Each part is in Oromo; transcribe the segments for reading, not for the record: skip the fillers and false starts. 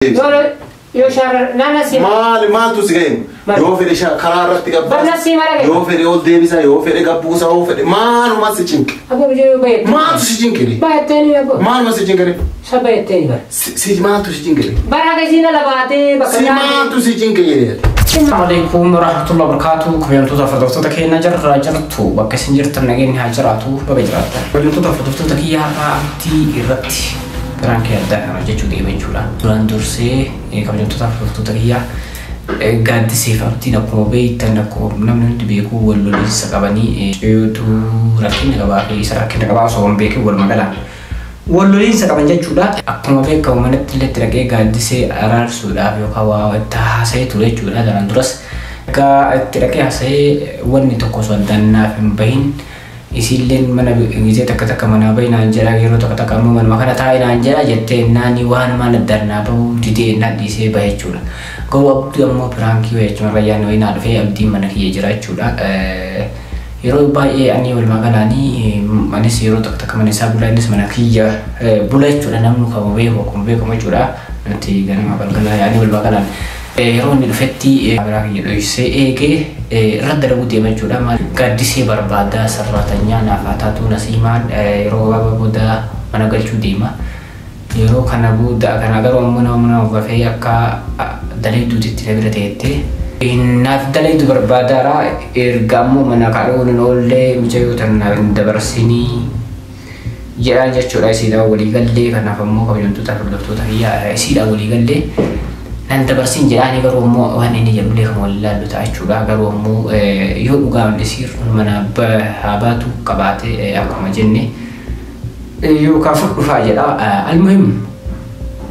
Yoo shaara naannoo si. Maali maaltu si ga'e? Yoo fedhe karaa irratti gabbaasa. Barna si mara ga'e. Yoo fedhe ol deebisa, yoo fedhe gabbuusa, yoo fedhe maaluma si cinqe? Abbo yoo baay'ee. Maaltu si cinqe? Baay'atteeni abbo. Maaluma si cinqe? Sa baay'atteeni bara. Si maaltu si cinqe? Bara akkasii na labaatee bakka. Si maaltu si cinqe jedhee? Assalamu warahmatullahi wabarakatuh. Kabajamtoota hordoftoota keenya jirra jirtu bakka isin jirtan nageenyi haa jiraatu baga jiraattan. Kabajamtoota hordoftoota kiyya har'aa abdii irratti piraankii addaa kana hojjechuu deema jechuudha. Duraan dursee kabajamtoota hordoftoota kiyyaa gaaddiseef abdiin akkuma beektan akkuma namni hundi beeku wal loliinsa qabanii ceetu rakkina qabaa fi isa rakkina qabaa osoo hin beekin wal magalaan wal loliinsa qaban jechuudha. Akkuma beekamu manatti illee itti dhaqee gaaddisee araarsuudhaaf yookaan waa itti haasa'ee ture jechuudha. Kanaan duras egaa itti dhaqee haasa'ee wanni tokko osoo addaan naaf hin bahin isiilleen mana gisee takka takka manaa bahi naan jedha yeroo takka takka ammoo manuma kana taa'i naan jedha jettee naani waan maan addaan naa bahu didee naan dhiisee bahe jechuudha. Garuu abdii ammoo piraankii wayii jechuun rayyaan wayii naa dhufee abdiin mana kiyya jira jechuudha. Yeroo baay'ee ani walumaa galaanii anis yeroo takka takka mana isaa bula innis mana kiyya bula jechuudha namni kama beeku akkuma beekamu jechuudha. Nuti ganama galgala yaanii walumaa galaan yeroo inni dhufetti biraa kiyya dhoksee eegee irra dalaguu deema jechuudha. Gaaddisee barbaadaa sarraatanyaa naaf haa taatu nasiimaan yeroo gabaabaa booda mana galchuu deema. Yeroo kana booda kana garuu ammoo nama mana gafee akka daleedduutti na bira teettee naaf daleeddu barbaadaara erga ammoo mana kaadhuun hin oollee mucayyoo tana hin dabarsinii jedhaan jechuudha. Isiidhaan walii gallee kanaaf ammoo kabajamtoota hordoftoota kiyyaa isiidhaan walii gallee nan dabarsin jedhaanii garuu ammoo waan inni jedhullee kan wal ilaallu ta'a jechuudha. Garuu ammoo yoo dhugaan isiin mana haa baatu qabaate akkuma jenne yookaan fudhufaa jedha. Almuhim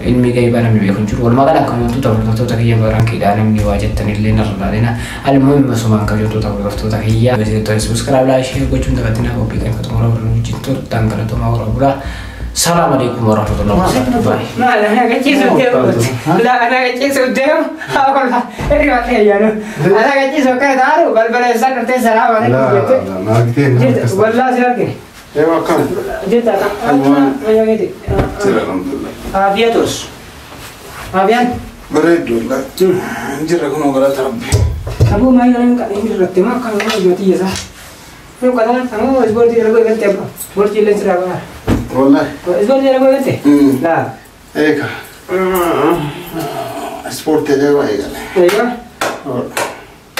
ilmi gaibaa namni beeku hin jiru. Walumaa gala kabajamtoota hordoftoota kiyya barankiidhaa namni waa jettan illee narra ilaalina. Almuhim asumaan kabajamtoota hordoftoota kiyya. Subscribe like share gochuun dagatinaa qophii kan xumura wajjin turtan galatoomaa warra bulaa. Salaam alaikum warahmatullahi wabarakatuh. Maal ana gachiisu deemu. La ana gachiisu deemu. Haa kolfa. Hirriba ta'e yaanu. Ana gachiisu akka taaru balbala isaan dhuftee salaam alaikum jettee. Naagtee Wallaa si argine. Ewa akkam? Jetta akka keeti. Jira alhamdulillah. Aafiyatus. Aafiyaan. Bareeddu wallahi. Jira kunoo galata rabbi. Aboo maal kan inni irratti maa akka nama ijooti isaa. Yoo qataan ammoo ispoortii dalaguu eegalte abbo. Ispoortii illee sirraa ba'a. Wallahi. Ispoortii dalaguu eegalte? Laa. Eeka. Ispoortii ajaa'ibaa eegale. Eegaa.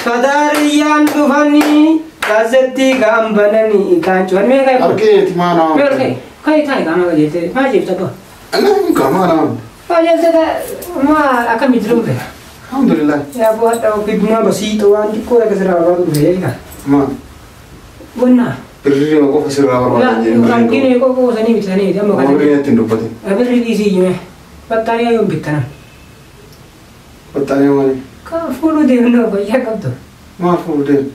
Fadaariyyaan dhufanii gaazexii kaan bananii kaan cufan mee kai. Argeeti maa nama. Mee argee kai taa'e qaama qajeelte maa jeefta abbo. Anaan kaa nama. Maa jeelte maa akkamitti jiru dhufe. Alhamdulillah. Yaa abbo hadha ofii basiitoo waan xiqqoo akka sirraa barbaadu dhufe jechuudha. Maa Bonnaa. birrii qofa sirraa barbaadan jedhee. Arginu qofa sanii bitanii amma kana. Birrii natti hin dubbatin. Birrii dhiisii jime. Battaaniyaa yoom bittana? Battaaniyaa maali? Kan fuuluu deemnu fayyaa qabdu. Maal fuuluu deemu?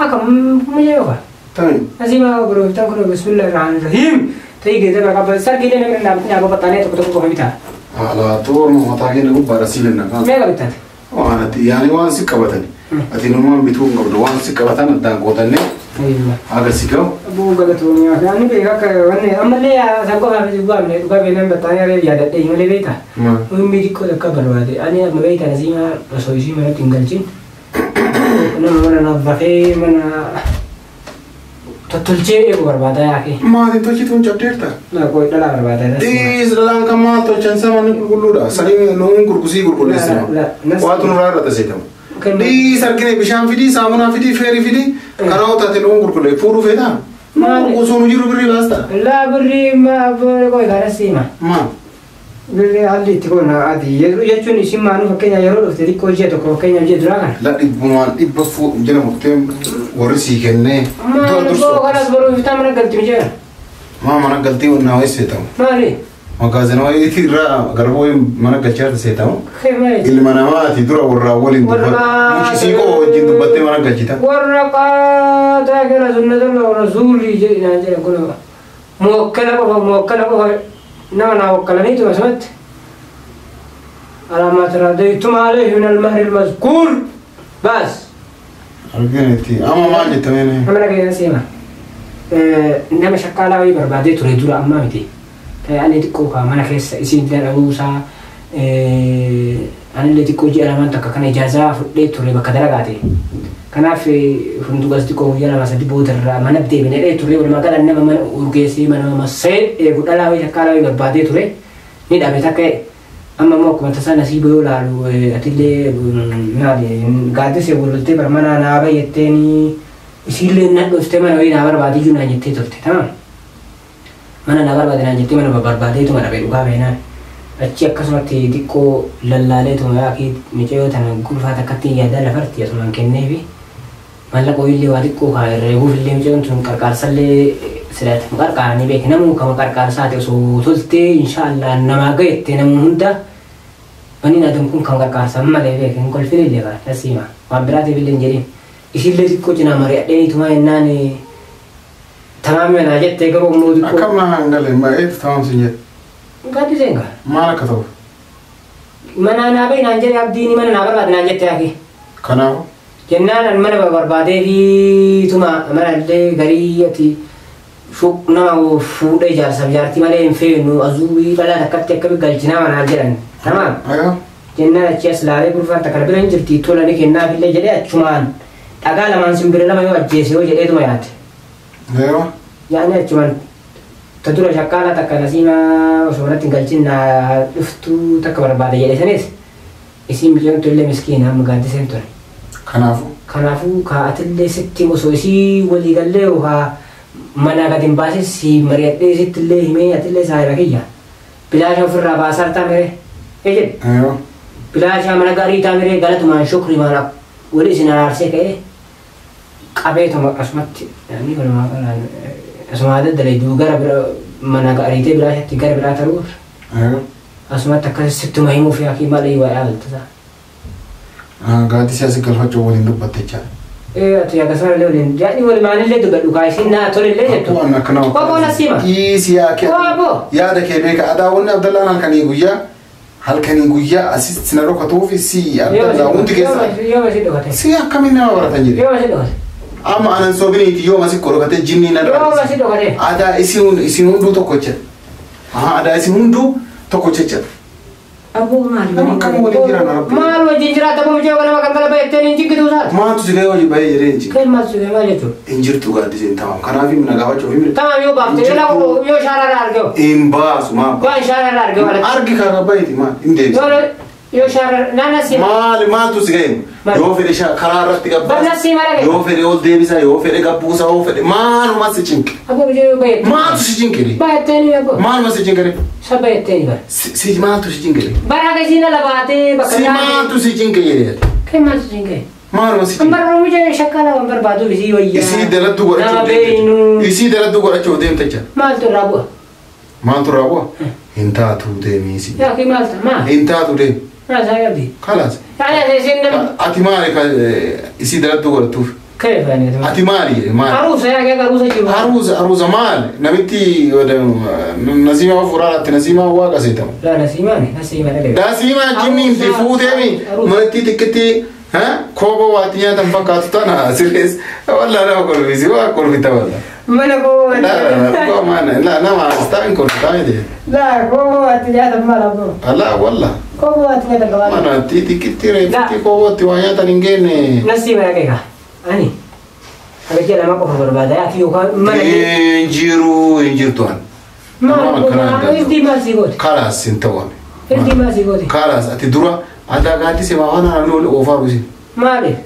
Akka mucaa yookaan. Tami. Asii maa biroo bitan kun bismillah rahmaan rahiim. Ta'ii geeddarra qaba. Sargiilee namni dhaabbatni dhaabba battaaniyaa tokko tokko qofa bitaa. Haala toorma mataa keenya gubbaadha sii kenna. Meeqa bittan? Waan ati yaani waan si qabatan. Ati numaan bituu hin qabdu waan si qabatan addaan qootannee haga si ga'u. Abuu galatoomii ani beeka akka wanni ammallee san qofaaf dhugaa dhugaa beekan battaaniyaa yaadadhee malee beektaa. Muhimmi xiqqoo takka barbaade ani amma beektan asii maa osoo isii manatti hin galchin nama mana naffafee mana tottolchee eegu barbaada yaake. Maatiin tolchituun cabdeerta? Koo dhalaa barbaada. Dhiis dhalaan kan maal tolchan sama ni qulqulluudha. Sanii nuun gurgusii qulqulleessina. Waatu nurraa irra taseetamu. Dhiis argine bishaan fidii, saamunaa fidii, feerii fidii karaa otaate nuun qulqullee fuudhuu feetaa? Osoo nu jiru birrii baasta? Laa birrii maa koo kanas siima. Maal? Birrii haalli itti koona ati jechuun isin maanuu fakkeenya yeroo dhufte xiqqoo ji'a tokko fakkeenya ji'a duraa kana. La dhibbumaan dhibba fuudhu jala murtee warri sii kennee. Maal koo kanas boruu bitaa mana galti mijeera. Maa mana galtii naa wayii seetamu. Maali? Magaazina wayiitii irraa garbuu mana galchaa seetamu. Maali? Ilma namaati dura warraa waliin dubbatu. Isii koo wajjin dubbattee mana galchita. Warra qaataa kana sunnatullah rasuulii jedhi naan jedhan kun mookkala qofa mookkala qofa nama naa wokkalaniitu asumatti. Alaa maa taraadaytum alayhi min almahri almazkuur baas. Argineeti amma maal jettameen? Mana keessa seema. Nama shakkaalaa wayii barbaadee ture dura ammaa miti. Ani xiqqoo kaa mana keessa isin dhabuusaa Anillee xiqqoo ji'a lamaan takka kana ijaazaa fudhee ture bakka dalagaate. Kanaaf funduuqas xiqqoo guyyaa lama sadi boodarraa mana deebinee ture walumaa gala nama mana urgeessee mana massee eegu dhalaa wayii takka alaa barbaadee ture ni dhabe takka amma immoo akkuma tasaa nasiiba yoo laalu atillee maali gaaddisee wal loltee bara mana naa bayyatteeni isiillee na dhuftee mana wayii naa barbaadee iyyuu naan jettee turte tamam mana naa barbaade naan jettee mana barbaadeetuma dhabe dhugaa beenaan achi akkasumatti xiqqoo lallaaleetuma yaakii mucayyoo tana gulfaa takkatti yaadaa lafarti asumaan kenneefi mallaqa illee waa xiqqoo kaa herreeguuf illee mucayyoon tun qarqaarsallee silaati qarqaaranii beeki namuu kama qarqaarsaa ta'e osoo toltee inshaallah namaa gahette namuu hunda baniin adam kun kan qarqaarsaa malee beeki hin kolfin illee kaa nasiima waan biraatiif illee hin jedhin isillee xiqqoo cinaa mari'adheetuma jennaan tamaami manaa jettee garuu immoo xiqqoo. Akkam naa hin galle eetu tamaam sin jedhe. Gaaddiseen gaa. Maal akka ta'u? Mana naa bahi naan jedhe abdiin mana naa barbaade naan jette yaaki. Kanaafuu. Jennaan an mana barbaadee fi tuma mana illee garii ati nama fuudhee jaarsaaf jaartii malee hin feenu azuubii dhalaa takkatti akka galchinaa manaan jedhan. Tamaam. Jennaan achi as laalee gurfaan takka bira hin jirti tola ni kennaaf illee jedhee achumaan dhagaa lamaan simbira lama yoo ajjeese yoo jedheetuma yaate. Yaani achumaan ta dura shakkaala takka nasiimaa osoo manatti hin galchin naa dhuftuu takka barbaade jedhe sanis isiin biqiltuu illee miskiina amma gaaddiseen ture. Kanaafuu. Kanaafuu kaa'atillee sitti osoo isii walii gallee yookaan mana gadi hin baasin si mari'adhee sitti illee himee atillee saayiba kiyya. Bilaasha ofirraa baasaa taamire. Ee jedhe. Bilaasha mana gaarii taamire galatumaan shukri maana walii isin araarsee ka'ee qabeetuma akkasumatti namni walumaa galaan asuma daddalee gara bira mana gaariitee bilaashatti gara biraa taruuf. Asumatti akkas sittuma himuuf yaakii malee waa yaalta. Gaaddisee asii galfachuu waliin dubbatte jechaadha. Ati akkasuma illee waliin yaadni walumaan illee dubbadhu kaa isin naa tole illee jettu. Waan akkana. Qophoo nasiima. Dhiisi yaakee. Qophoo. Yaada kee beeka adaawwanni Abdallaan halkanii guyyaa asis na dhokatuuf si Abdallaa hundi keessa. Yoo si dhokate. Si akkamiin nama baratan jedhe. Yoo si dhokate. Amma anan soobiniiti yoo masi dhokate jinni na Yoo si dhokate. Aadaa isin hunduu tokko jecha. Aadaa isin hunduu tokko jecha. Aboo maali? Nama akkam waliin jiran Rabbi. Maal wajjin jiraata aboo mucaa nama kan galaba jettee hin jiggitu isaati. Maaltu si gahee hojii bahee jedhee hin jiru. Kan maaltu si gahee maal jechuudha? Hin jirtu gaaddiseen tamam. Kanaaf himna gaafachuu himna. Tamam yoo baafte yoo shaararra argeu. Hin baasu maal. Waan shaararra argeu alatti. Argi karaa baheeti maal hin deebisu. Yoo shaararra naana si. Maali maaltu si gahee? Yoo fedhe karaa irratti gabbaasa. Barna si mara gahee. Yoo fedhe ol deebisa yoo fedhe gabbuusa yoo fedhe maaluma si cinqe. Aboo mucaa yoo baheette. Maaltu si cinqe? Baheetteeni aboo. Maaluma si cinqe? Saba jetteeni bara. Si maaltu si cinqe? Bara akkasii na labaatee bakka Si maaltu si cinqe jedhee? Kan maaltu si cinqe? Maaluma si cinqe? Bara mucaa shakkaala waan barbaadu isii wayyaa. Isii daladdu godhachuu deemte. Isii daladdu godhachuu deemte jecha. Maaltu irraa bu'a? Maaltu irraa bu'a? Hin taatu deemii si. Yaa kee maaltu maal? Hin taatu deemi. Maal isaa yaabdi? Kalaas. Yaani isin nama. Ati maali isii daladdu godhattuuf? Kayfa yani? Ati maali maali? Aruusa yaa kee aruusa jiru. Aruusa aruusa maali? Namitti nasiima furaaraatti nasiima waaqa seetamu. Laa nasiimaani nasiima dhalee. Nasiima jinniin si fuuteemi manatti xiqqeetti kooboo waatti nyaatan fakkaatu tana sirrees wallaa nama kolfisi waa kolfita walla. Mana koo. Laa nama asxaa hin kolfitaa miti. Laa kooboo waatti nyaatan maal abboo? Alaa walla. Kooboo waatti nyaatan qabaa. Mana xixiqqeetti reeffitti koobootti waa nyaatan hin geenne. Nasiima dhaqee kaa. Ani kabajaa lama qofa barbaada yaaki yookaan mana. Hin jiru hin jirtu an. Maal hildii maal sii goote? Kalaas hin ta'u. Hildii maal sii goote? Kalaas ati dura aadaa gaaddisee maa waan namni oli oofaa ruusi. Maali?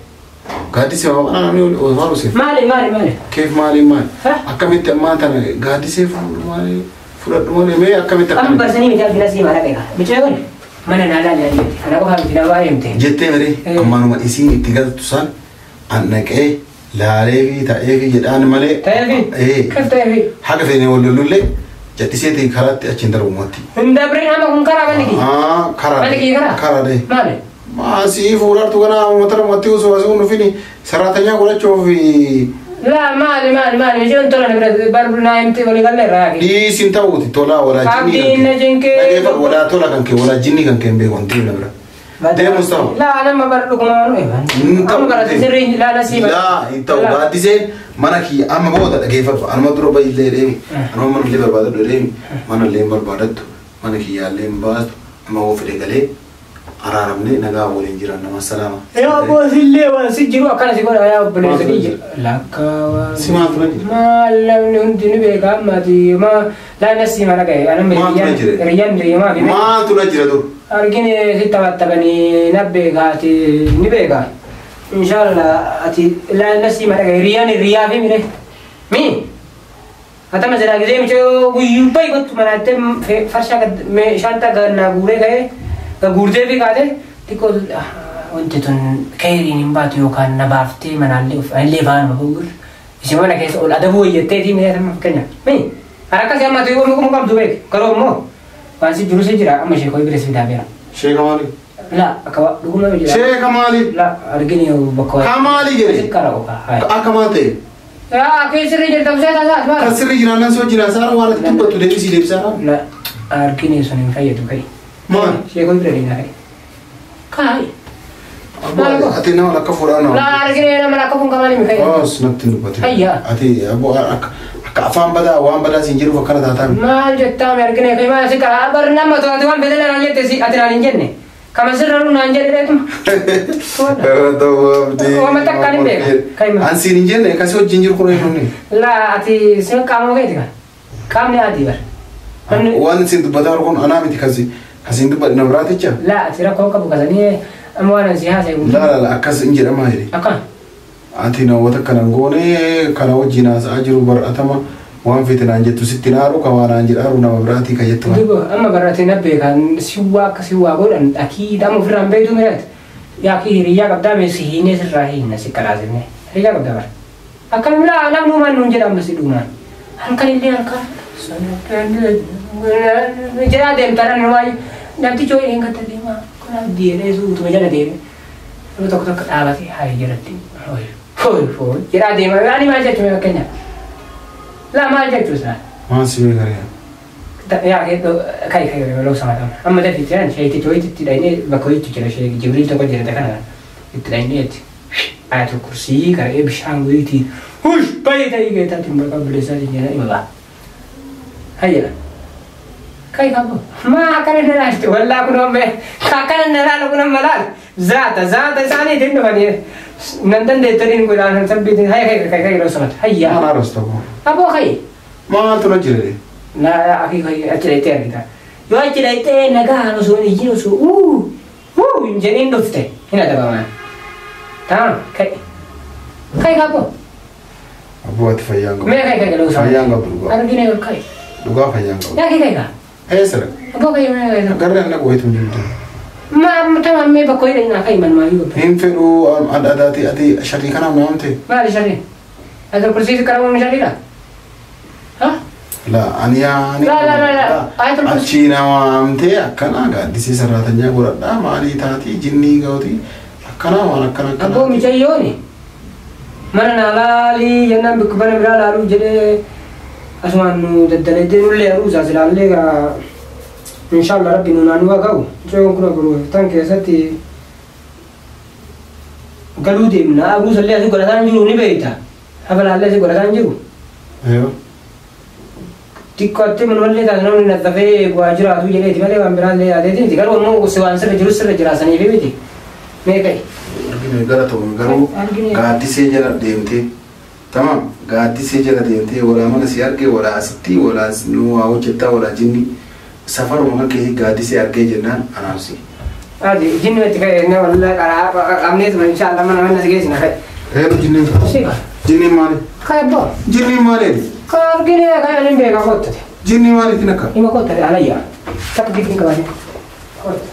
Gaaddisee maa waan namni oli oofaa ruusi. Maali maali maali? Keef maali maali? Akkamitti ammaan tana gaaddisee fuudhu maali fudhadhu maali mee akkamitti akkamitti? Amma barsanii miti alfina sii maal dhaqee mucaa mana naa laali jetti kana qofa miti na baay'ee miti. Jettee malee ammaanuma isiin itti galtu san an dhaqee laalee fi ta'ee fi jedhaan malee. Ta'ee fi? Kaf ta'ee fi? Haga feenee wal lolullee jattiseetiin karaatti achiin darbu mootti. Hin dabreen amma kun karaa manni kiyya. Karaa. Manni kiyya karaa? Karaa dee. Maali? Maasii fuudhaartu kana matara mootti osoo asii kun saraatanyaa godhachuuf. Laa maali maali maali isheen tola na bira barbu naa himte walii galee irraa yaaqe. Dhiisiin ta'uuti tolaa walaa jinnii kan kee. Abdiin na jinkee. Dhageeffadhu walaa tola kan kee walaa jinnii kan kee hin beeku wanti na bira. Deemus ta'u. Laa nama bara dhuguma waan eegan. Amma bara sirrii laa nasiiba. Laa hin ta'u gaaddiseen mana kiyya amma booda dhageeffadhu anuma dura baay'illee deemi anuma mana illee barbaadadhu deemi mana illee hin barbaadadhu mana kiyyaallee hin baastu Amma hoo fedhe galee araaramnee nagaa waliin jiran nama salaama. Yaa boosillee waan si jiru akkana si godha yaa obboleessa kiyya. Lakkaawaa. Si maaltu na jira? Maal namni hundi ni beeka ammaati maa laana si mana ga'e anam Maaltu na jira? hiriyyaan deemaa fi Maaltu na jira dur? argine si taphattabanii na beeka ati ni beeka. Inshallah ati laana si mana ga'e hiriyyaan hiriyyaa fi mire. Mi? Atama jira gisee mucoo guyyuu bayi kottu manaattee farshaa shaantaa gannaa guuree ga'e guurtee fi kaate xiqqoo wanti tun keeriin hin baatu yookaan na baaftee manaallee of anillee faanuma bu'uur isin mana keessa ol adabuu wayyatteetii mee amma fakkeenya mi harka si amma tuyuu kuma qabdu beek garuu immoo waan si jiru si jira amma sheekoo bira si fidaa beera. Sheeka maali? La akka dhuguma jira. Sheeka maali? La argini bakka. Ka maali jedhe? Kara oka. Akka maal ta'e? Yaa keessirri jirta usee tasaas maal? Kan sirri jiraan nan si wajjin haasa'aa waan ati dubbattu deebisii deebisaa. La argini sun hin fayyadu kai. Maal? Sheekoo bira deemna kai. Kai. Ati nama lakka fuudhaa nama. La argini nama lakka fuun kamani mi kai. Oos natti hin dubbatin. Ayyaa. Ati aboo akka afaan badaa waan badaa siin jedhuuf akkana taataa mi? Maal jettaa mi argine kai maal si karaa bar nama to'atu waan fedhe naan jette si ati naan hin jenne. Kama sirra nu naan jedhe dheetuma. Wama takkaan hin beeku. Kai maal? An siin hin jenne kasi wajjin jiru kun eenyuun? La ati sin qaama keeti kan. Qaamni adii bar. Waan siin dubbataa jiru kun anaa miti kasi kasiin dubbadhe na biraaticha? La ati rakkoo qabu kasanii amma waan si haasa'e guutuu. La la la akkas hin jedhamaa jedhe. Akkam? Ati namoota kana goone kana wajjin haasa'aa jiru bar'atama waan fete naan jettu sitti naaru kan waan naan jedhaaru nama biraatii kan jettu. Duuba amma bar'atee na beekan siwaa akka siwaa godhan akii dhama ofirraan beektu miidhagte. Yaa kii hiriyyaa qabdaa mee si hiinee sirraa hiinna si qalaasifne. Hiriyyaa qabdaa bara. Akkam laa namni uumaan nuun jedhamu si dhumaan. Halkan illee halkan. Jedhaa deemtaa dha waayee namtichi wayii hin gatta deemaa kanaaf deemee suutuma jala deeme. Nama tokko tokko dhaabatee hayi jalatti hooyi hooyi hooyi jedhaa deema. Ani maal jechuun fakkeenyaaf. La maal jechuun isaa? Maal si beekaree? Yaa kai kai loo sama tama. Amma dafii jiran sheetichi wayiitti itti dhaynee bakka wayiitti jira shee Jibriil tokko jira kana itti dhaynee itti ayatul kursii karee bishaan wayiitii hush baay'ee ta'ii geetaatiin bakka buleessaatiin jedha ima ba'a. Hayya. Kai kabu. Ma akkana na laalti wallaa kun amma akkana na laalu kun amma laal. Zaata zaata isaanii ittiin dhufanii nan dandeettaniin godhaan sabbiitiin hayya kai kai kai loo sama. Hayya. Maal haaroosta koo? Aboo kai. Maaltu na jira? Na akii kai achi dhayitee argita. Yoo achi dhayitee nagaan osoo hin ijjiin osoo uu uu hin jedhiin dhufte hin adabamaan. Tamam kai. Kai kabu. Aboo ati fayyaan qabu. Mee kai kai loo sama. Fayyaan qabu dhugaa. Argine ol kai. Dhugaa fayyaan qabu. Yaa kai kai ka. Eessa? Aboo kai mee kai. Garri anna qoyitu hin jirtu. Ma tamam mee bakka hidha naa kai manumaa yoo. Hin fedhuu ati ati sharrii kanaaf na waamte. Maali sharrii? Ayatul kursii karamuun sharriidha? Ha? La ani ani. La la la la. Ayatul kursii. Achi na waamtee akkana gaaddisee sarraatanyaa godhadhaa maalii taatii jinnii ga'utii akkana waan akkana akkana. Aboo mucayyooni mana naa laalii jennaan bikka mana biraa laaluu jedhee asumaan nu daddaleddee nullee aruusaa silaallee gaa inshallah rabbi nu naannoo ga'u mucayyoon kun agaruu tan keessatti galuu deemna aruusallee asii godhataan jiru ni beekta habalaallee asii godhataan jiru. Xiqqootti manumallee taate namni nattafee waa jiraatu jedheeti malee waan biraallee yaadeeti garuu immoo waan sirra jiru sirra jiraasaniif miti mee ka'i. Arginu gara ta'u garuu gaaddisee jala deemtee tamam gaaddisee jala deemtee walaa mana si argee walaa asitti walaa nu waa hojjettaa walaa jinni safaruma kan kee gaaddisee argee jennaan anaafsi. Adi jinni itti ka'e na walaa karaa qabneetuma inshaallah mana mana si geessina ka'e. Reeru jinni. Jinni maali? Ka'e abbaa. Jinni maali? Ka argine ka'e ani beeka kottate. Jinni maaliitiin akka? Ima kottate alayyaa. Takka digni qabate. Kotta.